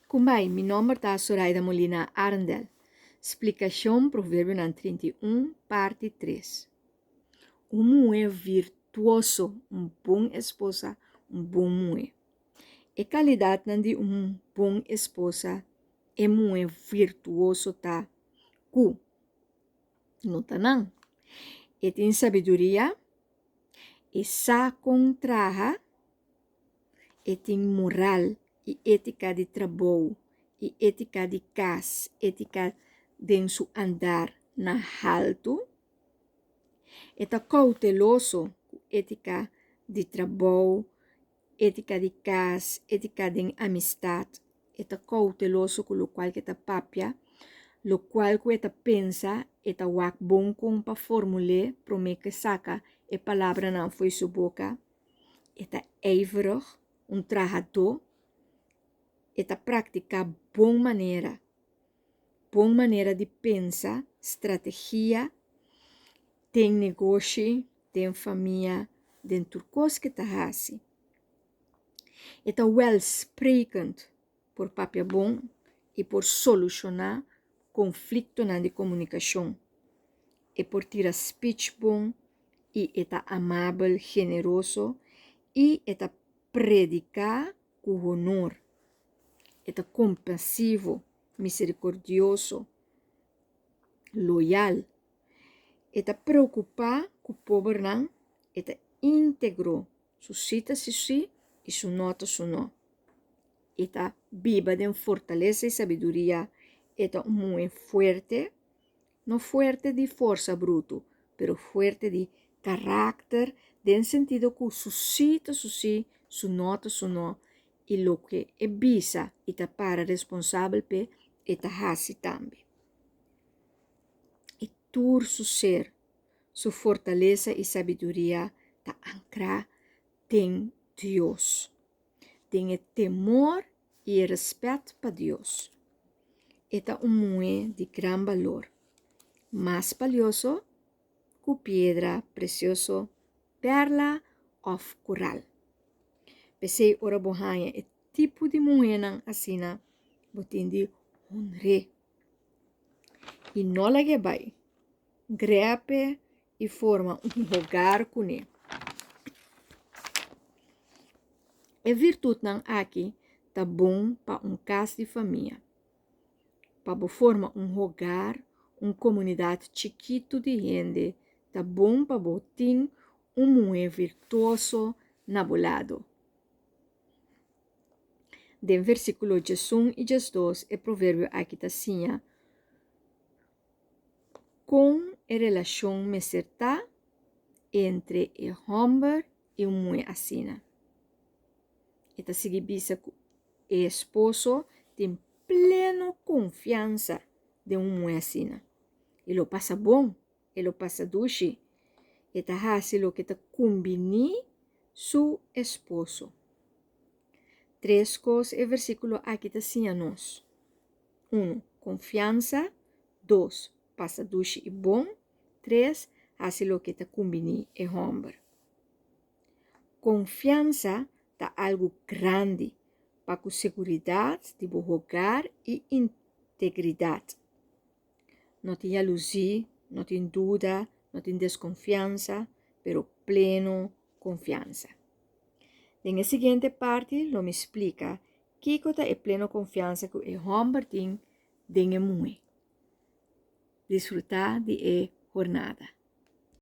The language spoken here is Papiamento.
Kumbai, mi nomber ta Soraida Molina Arendel. Splikashon Proverbionan 31, parti 3. Un muhé virtuoso, un bon esposa, un bon muhé. E kalidatnan di un bon esposa, e muhé virtuoso ta ku no ta nan. E tin sabiduria, e sa kon traha, E tin moral i étika di trabou i étika di kas, étika den su andar na haltu. E ta kouteloso ku étika di trabou, étika di kas, étika den amistat. E ta kouteloso ku lokual ku e ta papia, lokual ku e ta pensa, e ta wak bon kon pa formul'é promé ku e saka e palabranan fo'i su boka. E ta ijverig, un trahadó. E ta praktiká bon manera, bon manera di pensa, strategia den negoshi, den famia, den tur kos ku e ta hasi. E ta welsprekend, por papia bon i por solushoná konfliktonan di komunikashon. E por tira spich bon i e ta amabel, generoso i e ta prediká ku honor. E ta kompasivo, miserikordioso, loyal. E ta preokupá ku pobernan, e ta íntegro, su sí ta su sí i su nò ta su nò. E ta biba den fortalesa i sabiduria, e ta un muhé fuerte, no fuerte di forsa brutu, pero fuerte di karakter den sentido ku su sí ta su sí, su nò ta su nò i loke e bisa i ta para responsabel p'e, e ta hasi tambe. I tur su ser, su fortalesa i sabiduria ta ankrá den Dios. Den e temor i e rèspèt pa Dios. E ta un muhé di gran balor, mas balioso ku piedra presioso, pèrla òf koral. P'esei ora bo haña e tipo di muhénan asina, bo tin di honr'é i no lag'é bai. Grèp'é i forma un hogar kuné. E virtutnan aki ta bon pa un kas di famia. Pa bo forma un hogar, un komunidat chikitu di hende, ta bon pa bo tin un muhé virtuoso na bo lado. Den versíkulo 11 i 12 e proverbio aki ta siña Kon e relashon mester ta entre e hòmber i un muhé asina? E ta sigui bisa ku e esposo tin pleno konfiansa den un muhé asina. E lo pasa bon, e lo pasa dushi. E ta hasi loke ta kumbiní su esposo. Tres kos e versíkulo aki ta siña nos. Unu, konfiansa. Dos, pasa dushi i bon. Tres, hasi loke ta kumbiní e hòmber. Konfiansa ta algu grandi pa ku seguridat di bo hogar i integridat. No tin yaluzí, no tin duda, no tin deskonfiansa, pero pleno konfiansa. Den e siguiente parti lo mi splika Kiko ta e pleno konfiansa ku e hòmber tin den e muhé? Disfrutá di e hornada!